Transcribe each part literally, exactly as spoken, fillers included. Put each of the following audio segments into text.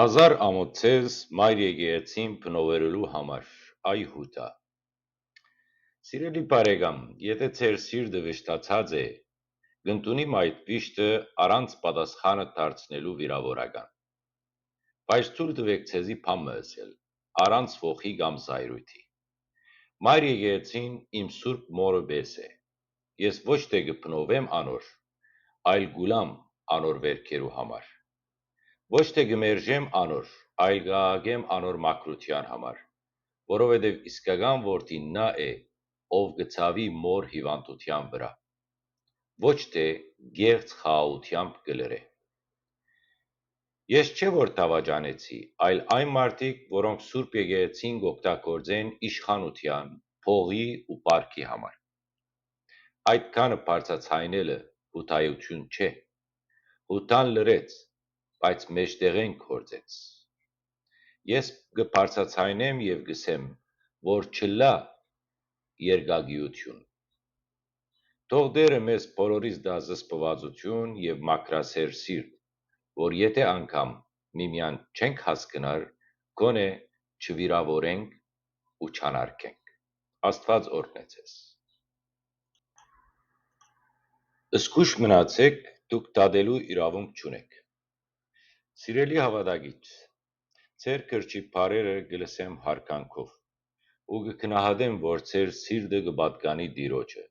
Հազար ամոթ ձեզ մայր եկեղեցին բնովերելու համար, այ Յուդա։ Սիրելի բարեկամ, եթե ձեր սիրտը վշտացած է, կ'ընդունիմ այդ վիշտը առանց պատասխանը դարձնելու վիրաւորական։ Բայց թույլ տուէք ձեզի բան մը ըսել, առանց ոխի կամ զայրույթի։ Մայր եկեղեցին իմ սուրբ մօրը պէս է։ Ես ոչ թէ կը բնովեմ անոր, այլ կ'ուլամ անոր վէրքերու համար։ Ոչ թէ կը մերժեմ անոր, այլ կը աղաղեմ անոր մաքրութեան համար, որովհետեւ իսկական որդին նա է, ով կը ցաւի մօր հիւանդութեան վրայ, ոչ թէ կեղծ խաղաղութեամբ կը լռէ։ Ես չէ որ դաւաճանեցի, այլ այն մարդիկ, որոնք Սուրբ Եկեղեցին կ'օգտագործեն իշխանութեան, փողի ու պարտքի համար։ Այդքանը բարձրաձայնելը Յուդայութիւն չէ։ Յուդան լռեց, բայց մէջտեղէն գործեց։ Ես կը բարձրաձայնեմ եւ կ'ըսեմ, որ չըլլայ երկակիութիւն։ Թող Տէրը մեզ բոլորիս տայ զսպուածութիւն եւ մաքրասէր սիրտ, որ եթե անգամ միմեան չենք հասկնար, գոնե չվիրաւորենք ու չանարգենք։ Աստուած օրհնեցես։ Զգոյշ մնացէք, դուք դատելու իրաւունք չունէք։ Սիրելի հաւատագիծ, ձեր կրճի բառերը կը լսեմ յարգանքով ու կը գնահատեմ, որ ձեր սիրտը կը պատկանի Տիրոջը։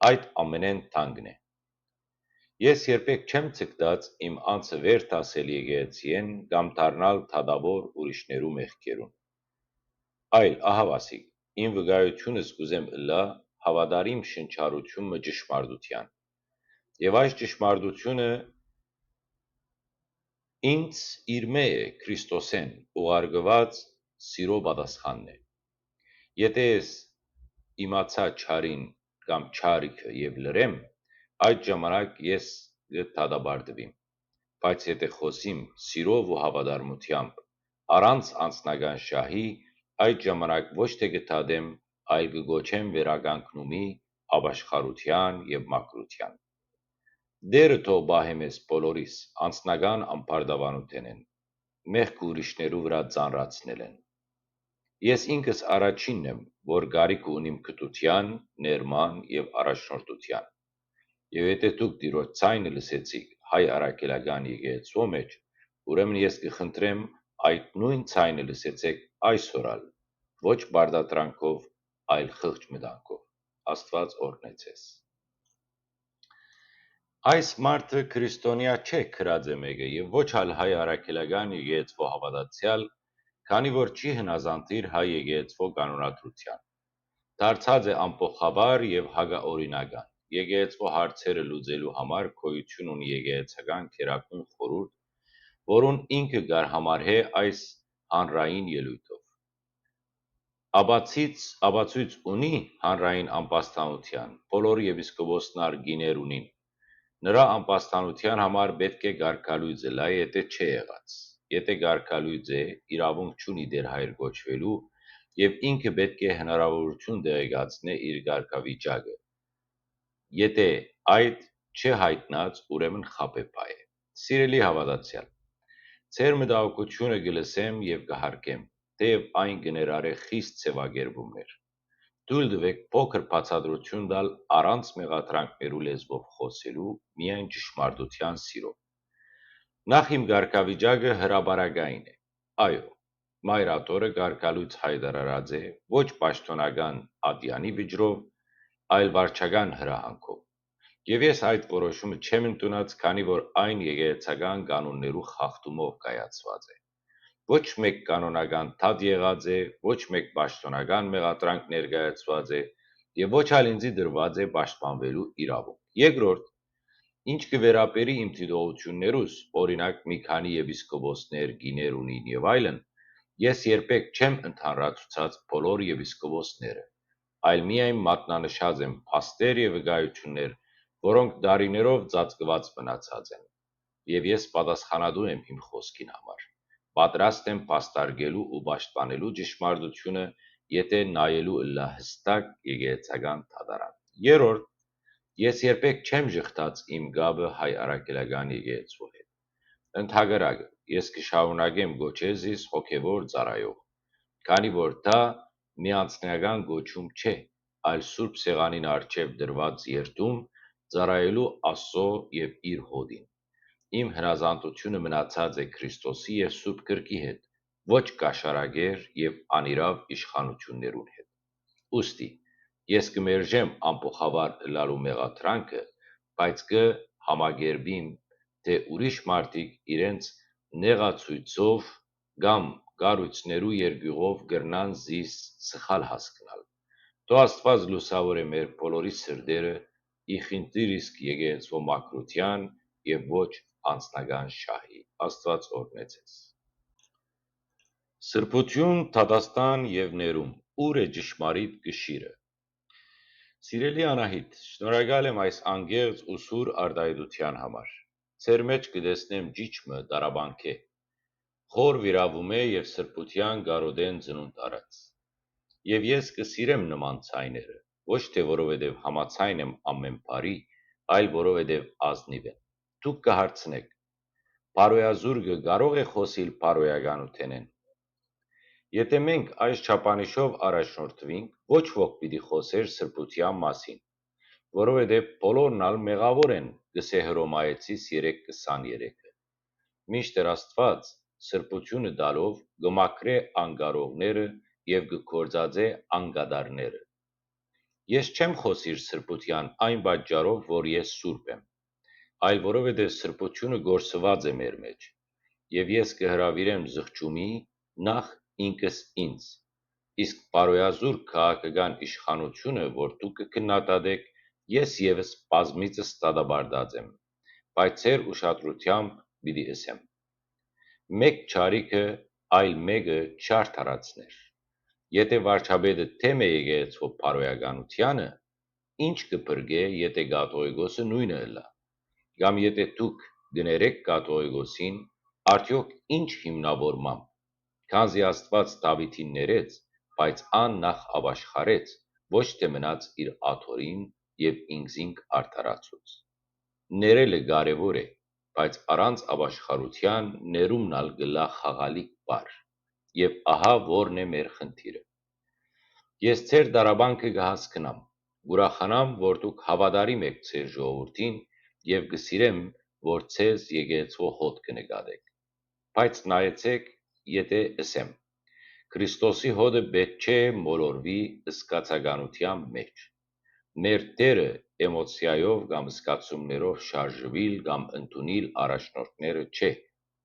Այդ ամենէն թանկն է։ Ես երբեք չեմ ձգտած իմ անձը վեր դասել եկեղեցիէն կամ դառնալ դատաւոր ուրիշներու մեղքերուն։ Այլ, ահաւասիկ, իմ վկայութիւնս կ'ուզեմ ըլլայ հաւատարիմ շնչառութիւն մը ճշմարտութեան։ Եւ այս ճշմարտութիւնը ինձ իրմէ է Քրիստոսէն ուղարկուած սիրոյ պատասխանն է։ Եթե ես իմացայ չարին կամ չարիքը եւ լռեմ, այդ ժամանակ ես կը դատապարտուիմ։ Բայց եթե խօսիմ սիրով ու հաւատարմութեամբ, առանց անձնական շահի, այդ ժամանակ ոչ թէ կը դատեմ, այլ կը կոչեմ վերականգնումի, ապաշխարութեան եւ մաքրութեան։ Տէրը թող պահէ մեզ բոլորիս անձնական ամբարտաւանութենէն, մեղքը ուրիշներու վրայ ծանրացնելէն։ Ես ինքս առաջինն եմ, որ կարիքը ունիմ կրթութեան, ներման եւ առաջնորդութեան։ Եւ եթե դուք Տիրոջ ձայնը լսեցիք հայ առաքելական եկեղեցւոյ մէջ, ուրեմն ես կը խնդրեմ, այդ նոյն ձայնը լսեցէք այսօր ալ, ոչ պարտադրանքով, այլ խղճ մտանքով։ Աստուած օրհնեցես։ Այս մարդը քրիստոնեայ չէ, գրած է մէկը, եւ ոչ ալ հայ առաքելական եկեղեցւոյ հաւատացեալ, քանի որ չի հնազանդիր հայ եկեղեցւոյ կանոնադրութեան։ Դարձած է ամբողջաւար եւ հակաօրինական։ Եկեղեցւոյ հարցերը լուծելու համար գոյութիւն ունի եկեղեցական գերագույն խորհուրդ, որուն ինքը կ'արհամարհէ այս հանրային ելոյթով։ Աբացից, աբացոյց ունի հանրային ամբաստանութեան, բոլոր եպիսկոպոսներ կիներ ունին։ Նրա ամբաստանութեան համար պէտք է կարգալոյծ ըլլայ, եթե չէ եղած։ Եթե կարգալոյծ է, իրաւունք չունի Տէր հայր կոչուելու եւ ինքը պէտք է հնարաւորութիւն տեղեկացնէ իր կարգավիճակը։ Եթե այդ չի յայտնած, ուրեմն խաբեբայ է։ Սիրելի հաւատացեալ, ձեր մտահոգութիւնը կը լսեմ եւ կը յարգեմ, թէեւ այն կը ներառէ խիստ ձեւակերպումներ։ Թոյլ տուէք փոքր բացատրութիւն տալ առանց մեղադրանքներու լեզուով խօսելու, միայն ճշմարտութեան սիրով։ Նախ իմ կարգավիճակը հրապարակային է։ Այո, Մայր Աթոռը կարգալոյծ յայտարարած է ոչ պաշտօնական ատեանի վճռով, այլ վարչական հրահանգով։ Եւ ես այդ որոշումը չեմ ընդունած, քանի որ այն եկեղեցական կանոններու խախտումով կայացուած է։ Ոչ մէկ կանոնական դատ եղած է, ոչ մէկ պաշտօնական մեղադրանք ներկայացուած է եւ ոչ ալ ինձի տրուած է պաշտպանուելու իրաւունք։ Երկրորդ, ինչ կը վերաբերի իմ դիտողութիւններուս, օրինակ, մի քանի եպիսկոպոսներ կիներ ունին եւ այլն, ես երբեք չեմ ընդհանրացուցած բոլոր եպիսկոպոսները, այլ միայն մատնանշած եմ փաստեր եւ վկայութիւններ, որոնք դարիներով ծածկուած մնացած են։ Եւ ես պատասխանատու եմ իմ խօսքին համար։ Պատրաստ եմ փաստարկելու ու պաշտպանելու ճշմարտութիւնը, եթե նայելու ըլլայ յստակ եկեղեցական դատարան։ Երրորդ, ես երբեք չեմ ժխտած իմ կապը հայ առաքելական եկեղեցու հետ։ Ընդհակառակը, ես կը շարունակեմ կոչել զիս հոգեւոր ծառայող, քանի որ դա միանձնական կոչում չէ, այլ Սուրբ Սեղանին առջեւ դրուած երդում՝ ծառայելու Աստծո եւ իր հօտին։ Իմ հնազանդութիւնը մնացած է Քրիստոսի եւ Սուրբ Գրքի հետ, ոչ կաշառակեր եւ անիրաւ իշխանութիւններուն հետ։ Ուստի, ես կը մերժեմ ամբողջաւար ըլլալու մեղադրանքը, բայց կը համակերպիմ, թէ ուրիշ մարդիկ իրենց նեղացոյցով կամ կառոյցներու երկիւղով կրնան զիս սխալ հասկնալ։ Թող Աստուած լուսաւորէ մեր բոլորի սրտերը, ի խնդիր իսկ եկեղեցւոյ մաքրութեան եւ ոչ անձնական շահի։ Աստուած օրհնեցես։ Սրբութիւն, դատաստան եւ ներում, ո՞ւր է ճշմարիտ կշիռը։ Սիրելի Անահիտ, շնորհակալ եմ այս անկեղծ ու սուր արտայայտութեան համար։ Ձեր մէջ կը տեսնեմ ճիչ մը, տարապանք է, խոր վիրաւում է եւ սրբութեան կարօտէն ծնունդ առած։ Եւ ես կը սիրեմ նման ձայները, ոչ թէ որովհետեւ համաձայն եմ ամէն բառի, այլ որովհետեւ ազնիւ են։ Դուք կը հարցնէք. «Բարոյազուրկը կարո՞ղ է խօսիլ բարոյականութենէն»։ Եթէ մենք այս չափանիշով առաջնորդուինք, ոչ ոք պիտի խօսէր սրբութեան մասին, որովհետեւ բոլորն ալ մեղաւոր են, կ'ըսէ Հռոմայեցիս երեք քսաներեքը։ Մինչդեռ Աստուած սրբութիւնը տալով կը մաքրէ անկարողները եւ կը գործածէ անկատարները։ Ես չեմ խօսիր սրբութեան այն պատճառով, որ ես սուրբ եմ, այլ որովհետեւ սրբութիւնը կորսուած է մեր մէջ, եւ ես կը հրաւիրեմ զղջումի նախ ինքս ինձ, իսկ բարոյազուրկ քաղաքական իշխանութիւնը, որ դուք կը քննադատէք, ես եւս բազմիցս դատապարտած եմ, բայց ձեր ուշադրութեամբ պիտի ըսեմ. մէկ չարիքը այլ մէկը չարդարացներ։ Եթէ վարչապետը դէմ է եկեղեցւոյ բարոյականութեանը, ի՞նչ կը փրկէ, եթէ կաթողիկոսը նոյնը ըլլայ։ Կամ եթէ դուք կը ներէք կաթողիկոսին, արդեօք ի՞նչ հիմնաւորմամբ։ Քանզի Աստուած Դաւիթին ներեց, բայց ան նախ ապաշխարեց, ոչ թէ մնաց իր աթոռին եւ ինքզինք արդարացուց։ Ներելը կարեւոր է, բայց առանց ապաշխարութեան ներումն ալ կ'ըլլայ խաղալիք բառ։ Եւ ահա որն է մեր խնդիրը։ Ես ձեր տառապանքը կը հասկնամ, կ'ուրախանամ, որ դուք հաւատարիմ էք ձեր ժողովուրդին եւ կը սիրեմ, որ ձեզ եկեղեցւոյ հօտ կը նկատէք։ Բայց նայեցէք, եթէ ըսեմ. Քրիստոսի հօտը պէտք չէ մոլորուի զգացականութեան մէջ։ Մեր Տէրը էմոցիայով կամ զգացումներով շարժուիլ կամ ընդունիլ առաջնորդները չէ,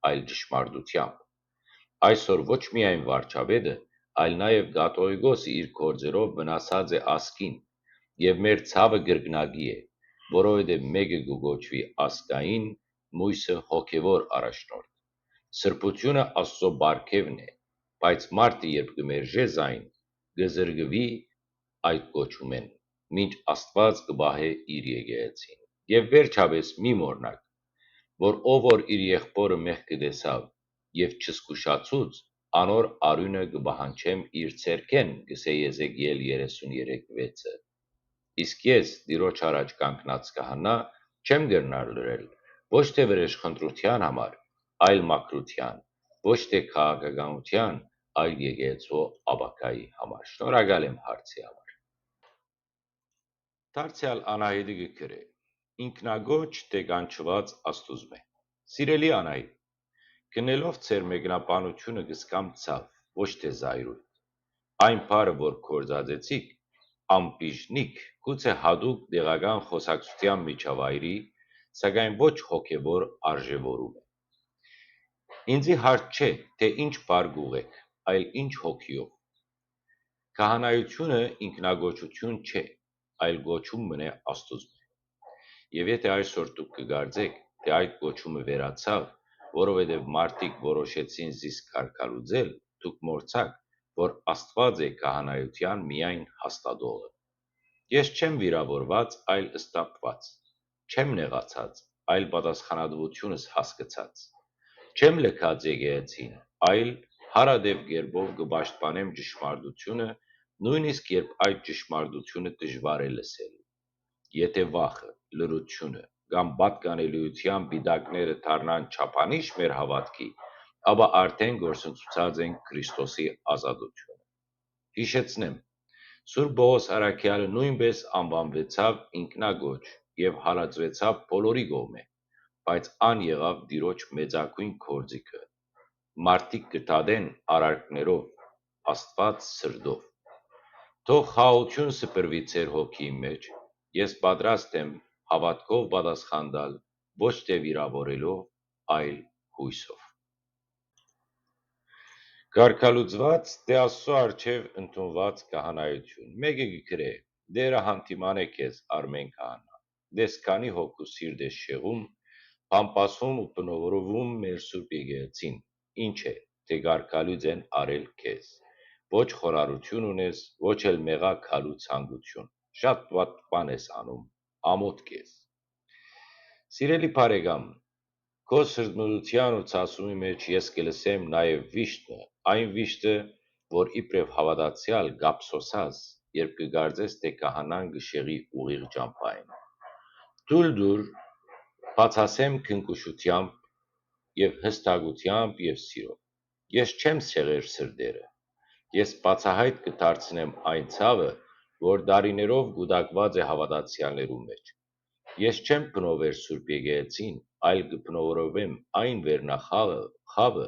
այլ ճշմարտութեամբ։ Այսօր ոչ միայն վարչապետը, այլ նաեւ կաթողիկոսը իր գործերով վնասած է ազգին, եւ մեր ցաւը կրկնակի է, որովհետեւ մէկը կը կոչուի ազգային, մոյսը հոգեւոր առաջնորդ։ Սրբութիւնը Աստուծոյ պարգեւն է, բայց մարդը երբ կը մերժէ զայն, կը զրկուի այդ կոչումէն, մինչ Աստուած կը պահէ իր եկեղեցին։ Եւ վերջապէս մի մոռնաք, որ ով որ իր եղբօրը մեղքը տեսաւ եւ չզգուշացուց, անոր արիւնը կը պահանջեմ իր ձեռքէն, կ'ըսէ Եզեկիել երեսուն երեք վեցը։ Իսկ ես, Տիրոջ առաջ կանգնած քահանայ, չեմ կրնար լռել, ոչ թէ վրէժխնդրութեան համար, այլ մաքրութեան, ոչ թէ քաղաքականութեան, այլ եկեղեցւոյ ապագայի համար։ Շնորհակալ եմ հարցի համար։ Դարձեալ Անահիտը կը գրէ. «Ինքնակոչ թէ կանչուած Աստուծմէ»։ Սիրելի Անահիտ, գնելով ձեր մեկնաբանութիւնը կ'զգամ ցաւ, ոչ թէ զայրույթ։ Այն բառը, որ գործածեցիք, անպիժնիկ, գուցե յատուկ տեղական խօսակցութեան միջավայրի, սակայն ոչ հոգեւոր արժեւորում է։ Ինձի հարց չէ, թէ ինչ բառ կ'ուղղէք, այլ ինչ հոգիով։ Քահանայութիւնը ինքնակոչութիւն չէ, այլ կոչում մըն է Աստուծմէ։ Եւ եթէ այսօր դուք կը կարծէք, թէ այդ կոչումը վերացաւ, որովհետեւ մարդիկ որոշեցին զիս կարկալուծել, դուք մոռցաք, որ Աստուած է քահանայութեան միայն հաստատողը։ Ես չեմ վիրաւորուած, այլ սթափուած, չեմ նեղացած, այլ պատասխանատուութիւնս հասկցած, չեմ լքած եկեղեցին, այլ հարատեւ կերպով կը պաշտպանեմ ճշմարտութիւնը, նոյնիսկ երբ այդ ճշմարտութիւնը դժուար է լսել։ Եթէ վախը, լռութիւնը կամ պատկանելիության պիտակները դառնան չափանիշ մեր հաւատքի, ապա արդէն գործընծուցած ենք Քրիստոսի ազատութիւնը։ Յիշեցնեմ, Սուրբ Պողոս Առաքեալը նոյնպէս անուանուեցաւ ինքնակոչ եւ հալածուեցաւ բոլորի կողմէ, բայց ան եղաւ Տիրոջ մեծագոյն գործիքը։ Մարդիկ կը դատեն արարքներով, Աստուած՝ սրտով։ Թող խաղաղութիւն սփռուի ձեր հոգիին մէջ, ես պատրաստ եմ հաւատքով պատասխան տալ, ոչ թէ վիրաւորելով, այլ յոյսով։ Կարգալուծուած թէ Աստուծոյ առջեւ ընդունուած քահանայութիւն։ Մէկը կը գրէ. «Տէրը յանդիման է քեզ, Արմէն քահանայ։ Տես քանի հոգու սիրտ ես շեղում, բամբասում ու բնորոշում մեր Սուրբ Եկեղեցին։ Ինչ է, թէ կարգալոյծ են արել քեզ։ Ոչ խոնարհութիւն ունես, ոչ էլ մեղա գալու ցանկութիւն։ Շատ վատ բան ես անում, ամօթ քեզ»։ Սիրելի բարեկամ, քո սրտմտութեան ու ցասումի մէջ ես կը լսեմ նաեւ վիշտը, այն վիշտը, որ իբրեւ հաւատացեալ կափսոսած, երբ կը կարծես թէ քահանան կը շեղի ուղիղ ճամբային։ Թոյլ տուր, բացասեմ քնքուշութեամբ եւ հստակութեամբ եւ սիրով։ Ես չեմ սեղեր սրտերը։ Ես բացահայտ կը դարձնեմ այն ցաւը, որ դարիներով կուտակուած է հաւատացեալներու մէջ։ Ես չեմ բնովեր Սուրբ Եկեղեցին, այլ կը բնորոշեմ այն վերնախաղը, խաւը,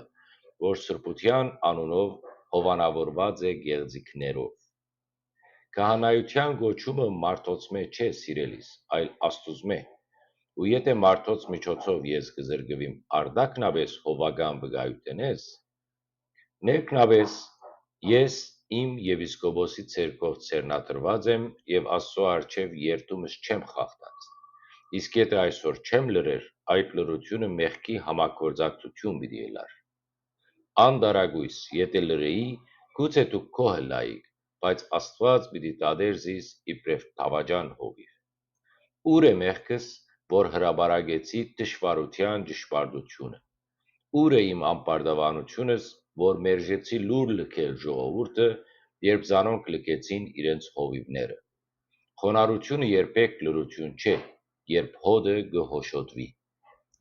որ սրբութեան անունով հովանաւորուած է գեղձիկներով։ Քահանայութեան կոչումը մարդոցմէ չէ, սիրելիս, այլ Աստուծմէ։ Ու եթէ մարդոց միջոցով ես կը զրկուիմ արտակնապէս հովական վկայութենէս, ներքնապէս ես իմ եպիսկոպոսի ձեռքով ձեռնադրուած եմ եւ Աստուծոյ առջեւ երդումս չեմ խախտած։ Իսկ եթէ այսօր չեմ լռեր, այդ լռութիւնը մեղքի համագործակցութիւն պիտի ըլլար։ Անտարակոյս եթէ լռէի, գուցե դուք գոհ ըլլայիք, բայց Աստուած պիտի դատէր զիս իբրեւ դաւաճան հովիւ։ Ո՞ւր է մեղքս, որ հրապարակեցի թշուառութեան ճշմարտութիւնը։ Ո՞ւր է իմ անպարտաւանութիւնս, որ մերժեցի լուր լքել ժողովուրդը, երբ զանոնք լքեցին իրենց հովիւները։ Խոնարհութիւնը երբեք լռութիւն չէ, երբ հոտը կը հոշոտուի,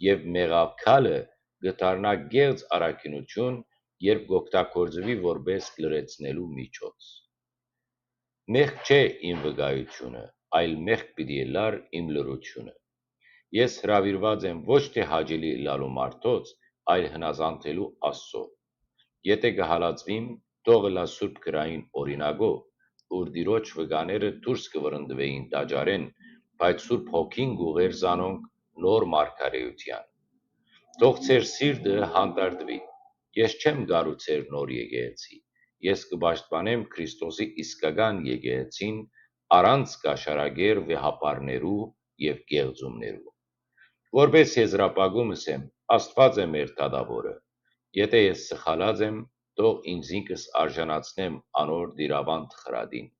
եւ մեղակալը կը դառնայ կեղծ առաքինութիւն, երբ կ'օգտագործուի որպէս լռեցնելու միջոց։ Մեղք չէ իմ վկայութիւնը, այլ մեղք պիտի ըլլար իմ լռութիւնը։ Ես հրաւիրուած եմ ոչ թէ հաճելի ըլլալու մարդոց, այլ հնազանդելու Աստծոյ։ Եթէ կը հալածուիմ, թող ըլլայ սուրբ գրային օրինակով, ուր Տիրոջ վկաները դուրս կը վռնդուէին տաճարէն, բայց Սուրբ Հոգին կ'ուղղէր զանոնք նոր մարգարէութեան։ Թող ձեր սիրտը հանդարտուի։ Ես չեմ կառուցեր նոր եկեղեցի, ես կը պաշտպանեմ Քրիստոսի իսկական եկեղեցին՝ առանց կաշառակեր վեհափառներու եւ կեղծումներու։ Որպէս եզրափակում ըսեմ, Աստուած է մեր դատաւորը։ Եթէ ես սխալած եմ, թող ինքզինքս արժանացնեմ անոր տիրաւանդ խրատին,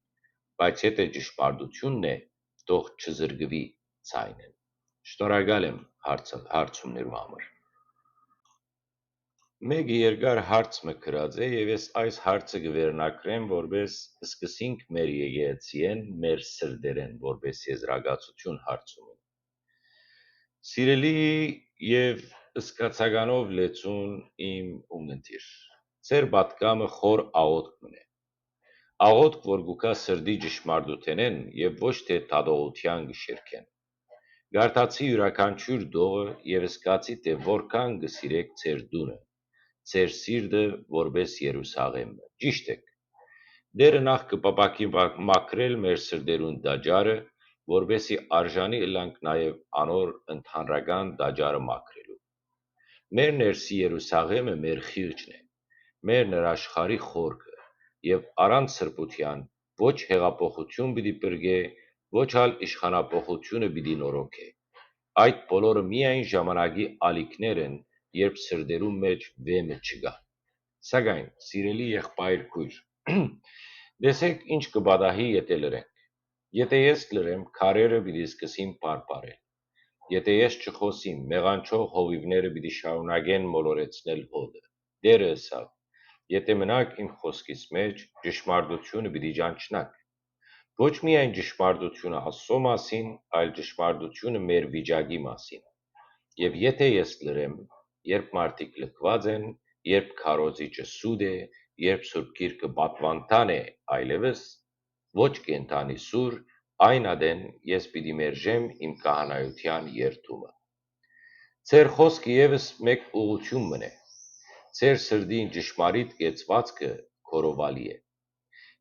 բայց եթէ ճշմարտութիւնն է, թող չզրկուի ձայնէն։ Շնորհակալ եմ հարցը, հարցումներու համար։ Մէկը երկար հարց մը գրած է, եւ ես այս հարցը կը վերնակրեմ, որպէս սկսինք մեր եկեղեցիէն, մեր սրտերէն, որպէս եզրակացութիւն հարցումին։ Սիրելի եւ զգացականով լեցուն իմ ունգընտիր, ձեր պատգամը խոր աղօթք մըն է։ Աղօթք, որ գուկա սրտի ճշմարտութենէն եւ ոչ թէ դատողութեան կը շերքեն։ Կարդացի իւրաքանչիւր տողը եւ զգացի թէ որքան կը սիրէք ձեր տունը, ձեր սիրտը որպէս Երուսաղէմը։ Ճիշդ էք։ Տէրը նախ կը պապակի մա-, մաքրել մեր սրտերուն տաճարը, որպէսի արժանի ըլլանք նաեւ անոր ընդհանրական տաճարը մաքրելու։ Մեր ներսի Երուսաղէմը մեր խիղճն է, մեր ներաշխարհի խորքը, եւ առանց սրբութեան ոչ հեղափոխութիւն պիտի պրկէ, ոչ ալ իշխանափոխութիւնը պիտի նորոգէ։ Այդ բոլորը միայն ժամանակի ալիքներ են, երբ սրտերուն մէջ վէմը չկայ։ Սակայն, սիրելի եղբայր քոյր, տեսեք ինչ կը պատահի, եթէ լռենք։ Եթէ ես լռեմ, քարերը պիտի սկսին պարպարել։ Եթէ ես չխօսիմ, մեղանչող հովիւները պիտի շարունակեն մոլորեցնել հոտը։ Տէրը ըսաւ. «Եթէ մնաք իմ խօսքիս մէջ, ճշմարտութիւնը պիտի ճանչնաք»։ Ոչ միայն ճշմարտությունը Աստծո մասին, այլ ճշմարտությունը մեր վիճակի մասին։ Եւ եթէ ես լռեմ, երբ մարդիկ լքուած են, երբ քարոզիչը սուտ է, երբ Սուրբ Գիրքը պատուանդան է այլեւս, ոչ կենդանի սուր, այն ատեն ես պիտի մերժեմ իմ քահանայութեան երդումը։ Ձեր խօսքը եւս մէկ ուղղութիւն մըն է։ Ձեր սրտին ճշմարիտ կեցուածքը գորովալի է։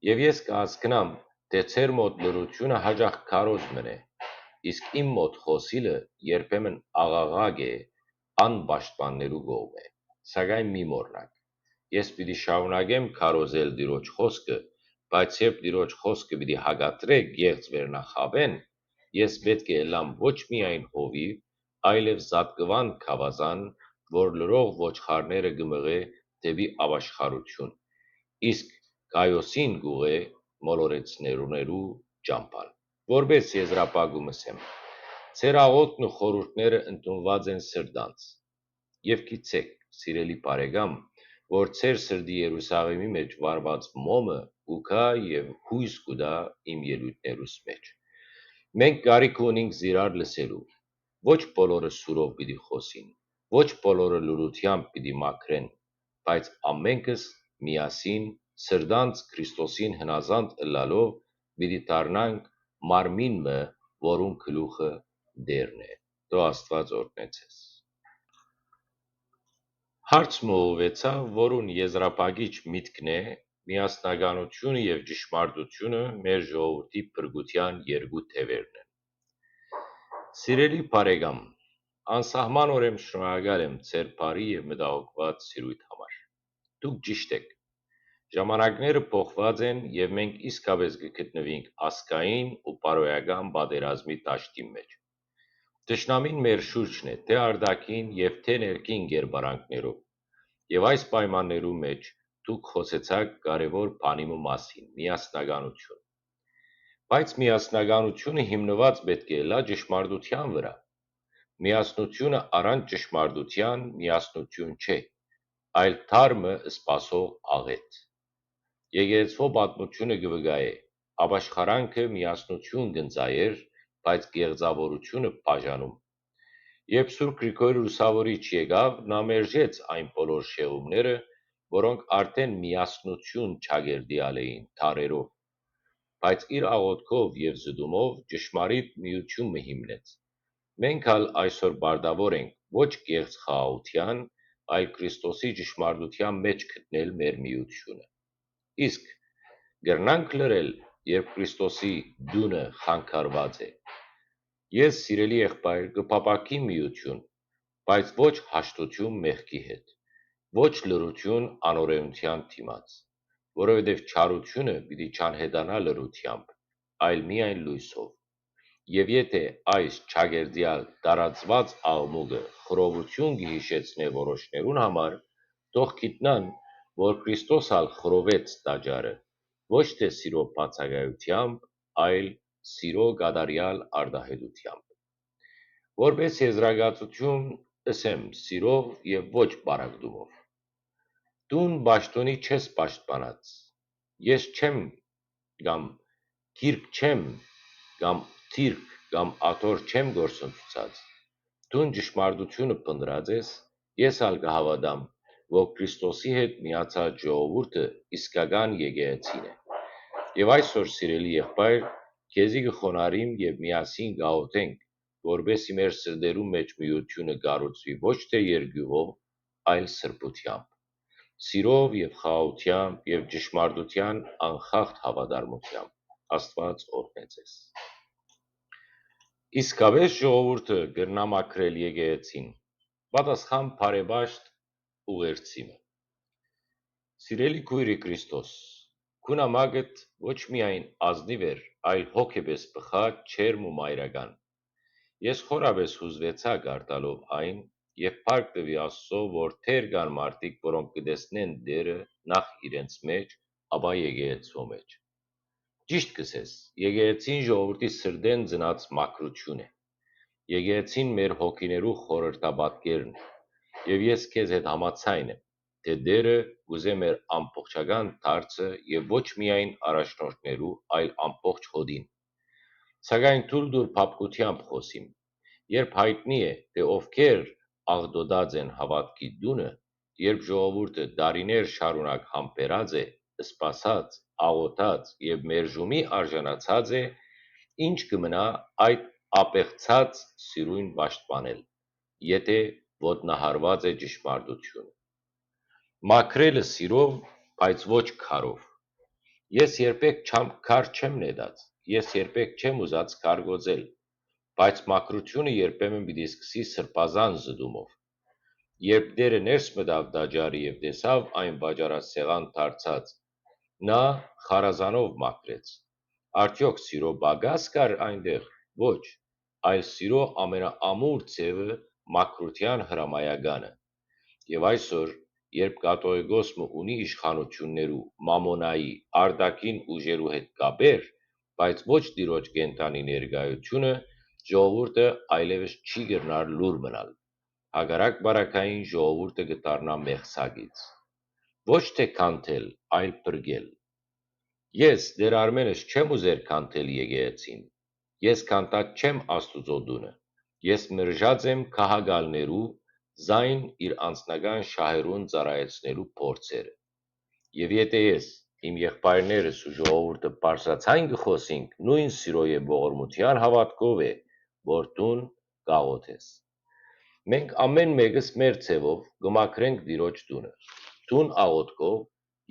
Եւ ես կ'ազգնամ, թէ ձեր մօտ լռութիւնը յաճախ քարոզ մըն է, իսկ իմ մօտ խօսիլը երբեմն աղաղակ է անպաշտպաններու կողմէ։ Սակայն մի մոռնաք, ես պիտի շարունակեմ քարոզել Տիրոջ խօսքը, բայց երբ Տիրոջ խօսքը պիտի հակադրէ կեղծ վերնախաւէն, ես պէտք է ըլլամ ոչ միայն հովիւ, այլեւ զատկուան գաւազան, որ լռող ոչխարները կը մղէ դէպի ապաշխարութիւն, իսկ Գայոսին կ'ուղղէ մոլորեցներուներու ճամբան։ Որպէս եզրափակում ըսեմ, ձեր աղօթքն ու խորհուրդները ընդունուած են սրտանց։ Եւ գիտցէք, սիրելի բարեկամ, որ ձեր սրտի Երուսաղէմի մէջ վառուած մոմը կու գայ եւ յոյս կու տայ իմ ելոյթներուս մէջ։ Մենք կարիք ունենք զիրար լսելու։ Ոչ բոլորը սուրով պիտի խօսին, ոչ բոլորը լռութեամբ պիտի մաքրեն, բայց ամենքս միասին սրտանց Քրիստոսին հնազանդ ըլլալով պիտի դառնանք մարմին մը, որուն գլուխը Տէրն է։ Թող Աստուած օրհնէ ձեզ։ Հարց մը ուղղուեցայ, որուն եզրափակիչ միտքն է միասնականությունը եւ ճշմարտությունը մեր ժողովուրդի փրկութեան երկու թեւերն են։ Սիրելի բարեկամ, անսահմանօրէն շնորհակալ եմ ձեր բարի եւ մտահոգուած սիրոյթ համար։ Դուք ճիշտ էք։ Ժամանակները փոխուած են եւ մենք իսկապէս կը գտնուինք ազգային ու բարոյական պատերազմի դաշտին մէջ։ Թշնամին մեր շուրջն է, թէ արտաքին եւ թէ ներքին կերպարանքներով։ Եւ այս պայմաններու մէջ դուք խօսեցաք կարեւոր բանի մը մասին՝ միասնականություն։ Բայց միասնականությունը հիմնուած պէտք է ըլլայ ճշմարտութեան վրայ։ Միասնությունը առանց ճշմարտութեան միասնություն չէ, այլ դար մը սպասող աղէտ։ Եկեղեցւոյ պատմությունը կը վկայէ, ապաշխարանքը միասնություն կ'ընծայէր, բայց կեղծաւորությունը բաժանում։ Երբ Սուրբ Գրիգոր Լուսաւորիչ եկաւ, նա մերժեց այն բոլոր շեղումները, որոնք արդէն միասնություն չակերտեալ էին դարերով, բայց իր աղօթքով եւ զտումով ճշմարիտ միութիւն մը հիմնեց։ Մենք ալ այսօր պարտաւոր ենք ոչ կեղծ խաղաղութեան, այլ Քրիստոսի ճշմարտութեան մէջ գտնել մեր միութիւնը։ Իսկ կրնա՞նք լռել, երբ Քրիստոսի տունը խանգարուած է։ Ես, սիրելի եղբայր, կը փափաքի միութիւն, բայց ոչ հաշտութիւն մեղքի հետ, ոչ լռութիւն անօրէնութեան դիմաց, որովհետեւ չարությունը պիտի չանհետանայ լռութեամբ, այլ միայն լոյսով։ Եւ եթէ այս չակերտեալ տարածուած աղմուկը խռովութիւն կը յիշեցնէ որոշներուն համար, թող գիտնան, որ Քրիստոս ալ խռովեց տաճարը, ոչ թէ սիրոյ բացակայութեամբ, այլ սիրոյ կատարեալ արտահայտութեամբ։ Որպէս եզրակացութիւն, ըսեմ սիրով եւ ոչ պառակտումով. դուն պաշտօնի չես պաշտպանած։ Ես չեմ կամ գիրք չեմ կամ թիրք կամ աթոռ չեմ գործընծուցած։ Դուն ճշմարտությունը փնտռած ես, ես ալ կը հաւատամ, որ Քրիստոսի հետ միացած ժողովուրդը իսկական եկեղեցին է։ Եւ այսօր, սիրելի եղբայր, քեզի կը խոնարհիմ եւ միասին կ'աղօթենք, որպէս զի մեր սրտերուն մէջ միութիւնը կառուցուի ոչ թէ երկիւղով, այլ սրբութեամբ, սիրով եւ խաղաղութեամբ եւ ճշմարտութեան անխախտ հաւատարմութեամբ։ Աստուած օրհնե ձեզ։ Իսկապէս ժողովուրդը կրնայ մաքրել եկեղեցին։ Պատասխան բարեպաշտ ուղերձի մը։ Սիրելի քոյրի Քրիստոս, քու նամակդ ոչ միայն ազնիւ էր, այլ հոգեպէս բխած, ջերմ ու մայրական։ Ես խորապէս յուզուեցայ կարդալով այն եւ փառք տուի Աստծո, որ թեր կան մարդիկ, որոնք կը տեսնեն Տէրը նախ իրենց մէջ, ապա եկեղեցւոյ մէջ։ Ճիշդ կ'ըսես, եկեղեցին ժողովուրդի սրտէն ծնած մաքրութիւն է։ Եկեղեցին մեր հոգիներու խորհրդապատկերն է, եւ ես քեզ հետ համաձայն եմ։ թէ Տէրը կ'ուզէ մեր ամբողջական դարձը եւ ոչ միայն առաջնորդներու, այլ ամբողջ հօտին։ Սակայն թո՛ւլ տուր փափկութեամբ խօսիմ։ Երբ յայտնի է, թէ ովքեր աղտոտած են հաւատքի տունը, երբ ժողովուրդը տարիներ շարունակ համբերած է, սպասած, աղօթած եւ մերժումի արժանացած է, ի՞նչ կը մնայ այդ աբեղցած սիրոյն պաշտպանել, եթէ ոտնահարուած է ճշմարտությունը։ Մաքրելը սիրով, բայց ոչ քարով։ Ես երբեք չեմ, քար չեմ նետած, ես երբեք չեմ ուզած քար գոծել, բայց մաքրությունը երբեմն պիտի սկսի սրբազան զտումով։ Երբ Տէրը ներս մտաւ տաճարը եւ տեսաւ այն վաճառասեղան դարձած, նա խարազանով մաքրեց։ Արդեօք սիրո պակաս կար այնտեղ։ Ոչ, այլ սիրո ամենաամուր ձեւը, մաքրութեան հրամայականը։ Եւ այսօր, երբ կաթողիկոս մը ունի իշխանութիւններու, մամոնայի, արտաքին ուժերու հետ կապեր, բայց ոչ Տիրոջ կենդանի ներկայությունը, ժողովուրդը այլեւս չի կրնար լուր մնալ։ Հակառակ պարագային ժողովուրդը կը դառնայ մեղսակից։ Ոչ թէ քանդել, այլ փրկել։ Ես, Տէր Արմէնս, չեմ ուզեր քանդել եկեղեցին։ Ես քանդած չեմ Աստուծոյ տունը։ Ես մերժած եմ գահակալներու զայն իր անձնական շահերուն ծառայեցնելու փորձերը։ Եւ եթէ ես, իմ եղբայրներս ու ժողովուրդը բարձրաձայն կը խօսինք, նոյն սիրո եւ ողորմութեան հաւատքով է, որ դուն կաղօթես։ Մենք ամէն մէկս մեր ձեւով կը մաքրենք Տիրոջ տունը, դուն աղօթքով,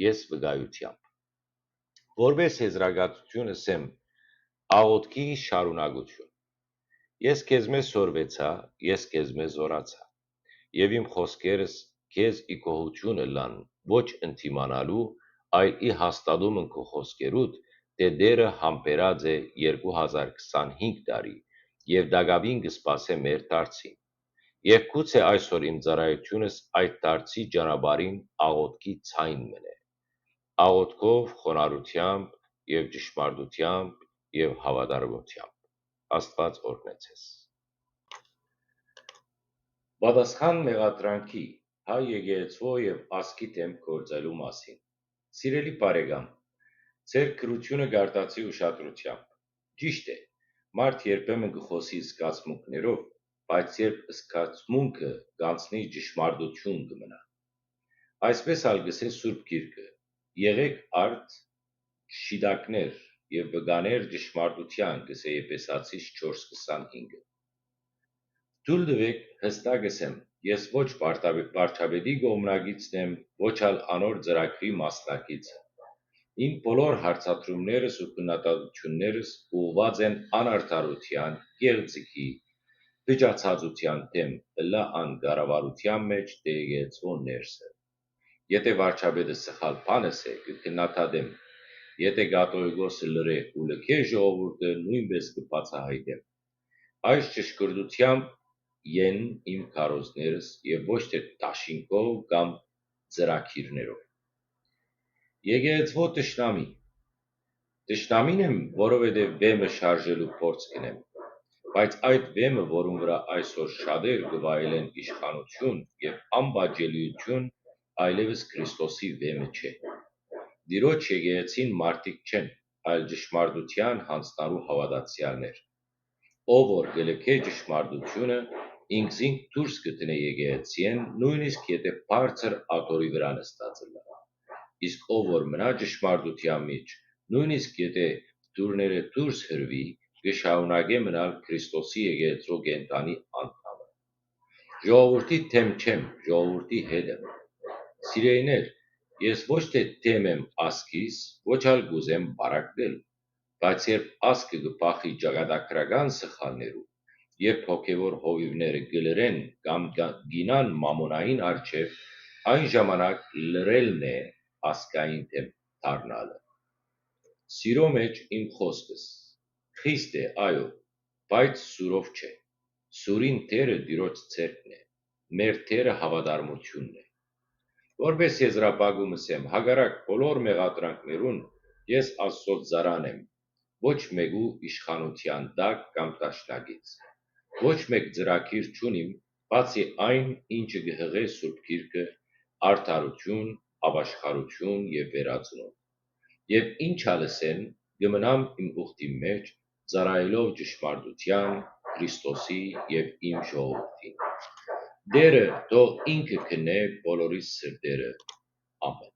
ես վկայութեամբ։ Որպէս եզրակացութիւն ըսեմ, աղօթքի շարունակութիւն։ Ես քեզմէ սորվեցայ, ես քեզմէ զօրացայ։ Եւ իմ խօսքերս քեզ ի գոհութիւն ըլլան, ոչ ընդդիմանալու, այլ ի հաստատումն քու խօսքերուդ, թէ Տէրը համբերած է երկու հազար քսանհինգ տարի եւ տակաւին կը սպասէ մեր դարձին։ Եւ գուցէ այսօր իմ ծառայութիւնս այդ դարձի ճանապարհին աղօթքի ձայն մնէ։ Աղօթքով, խոնարհութեամբ եւ ճշմարտութեամբ եւ հաւատարմութեամբ։ Աստուած օրհնեցես։ Պատասխան մեղադրանքի, հայ եկեղեցւոյ եւ ազգի դէմ գործելու մասին։ Սիրելի բարեկամ, ձեր գրութիւնը կարտացի ուշադրութեամբ։ Ճիշդ է, մարդ երբեմն կը խօսի զգացմունքներով, բայց երբ զգացմունքը կ'անցնի, ճշմարտութիւն կը մնայ։ Այսպէս ալ կ'ըսէ Սուրբ Գիրքը. «Եղէք արդ, շիտակներ եւ վկաներ ճշմարտութեան», կ'ըսէ Եփեսացիս չորս քսանհինգը։ Թո՛ւլ տուէք, յստակ ըսեմ, ես ոչ վարդապե-, վարչապետի կողմնակիցն եմ, ոչ ալ անոր ծրագրի մասնակիցը։ Իմ բոլոր հարցադրումներս ու քննադատութիւններս ուղղուած են անարդարութեան, կեղծիքի, փճացածութեան դէմ, ըլլայ ան կառավարութեան մէջ, թէ եկեղեցւոյ ներսը։ Եթէ վարչապետը սխալ բան ըսէ, կը քննադատեմ, եթէ կաթողիկոսը լռէ ու լքէ ժողովուրդը, նոյնպէս կը բացայայտեմ։ Այս ճշգրտութեամբ են իմ քարոզներս եւ ոչ թէ դաշինքով կամ ծրագիրներով։ Եկեղեցւոյ թշնամի։ Թշնամին եմ, որովհետեւ վէմը շարժելու փորձ կ'ընեմ։ Բայց այդ վէմը, որուն վրայ այսօր շատեր կը վայելեն իշխանութիւն եւ անպատժելիութիւն, այլեւս Քրիստոսի վէմը չէ։ Տիրոջ եկեղեցին մարդիկ չեն, այլ ճշմարտութեան յանձնառու հաւատացեալներ։ Ով որ կը լքէ ճշմարտութիւնը, ինքզինք դուրս կը դնէ եկեղեցիէն, նոյնիսկ եթէ բարձր աթոռի վրայ նստած ըլլայ։ Իսկ ով որ մնայ ճշմարտութեան մէջ, նոյնիսկ եթէ դուռները դուրս հրուի, կը շարունակէ մնալ Քրիստոսի եկեղեցւոյ կենդանի անդամը։ Ժողովուրդի դէմ չեմ, ժողովուրդի հետ եմ։ Սիրելիներ, ես ոչ թէ դէմ եմ ազգիս, ոչ ալ կ'ուզեմ պառակտել, բայց երբ ազգը կը բախի ճակատագրական սխալներու, երբ հոգեւոր հովիւները կը լռեն կամ կա-, կ'իյնան մամոնային առջեւ, այն ժամանակ լռելն է ազգային դէմ դառնալը։ Սիրո մէջ իմ խօսքս խիստ է, այո, բայց սուրով չէ։ Սուրին դերը Տիրոջ ձեռքն է, մեր դերը հաւատարմութիւնն է։ Որպէս եզրափակում ըսեմ, հակառակ բոլոր մեղադրանքներուն, ես Աստծոյ ծառան եմ, ոչ մէկու իշխանութեան տակ կամ դաշնակից։ Ոչ մէկ ծրագիր չունիմ, բացի այն, ինչը կը յղէ Սուրբ Գիրքը, արդարութիւն, ապաշխարութիւն եւ վերածնունդ։ Եւ ինչ ալ ըսեմ, կը մնամ իմ ուխտին մէջ, ծառայելով ճշմարտութեան, Քրիստոսի եւ իմ ժողովուրդին։ Տէրը թող ինքը գնէ բոլորիս սրտերը։ Ամէն։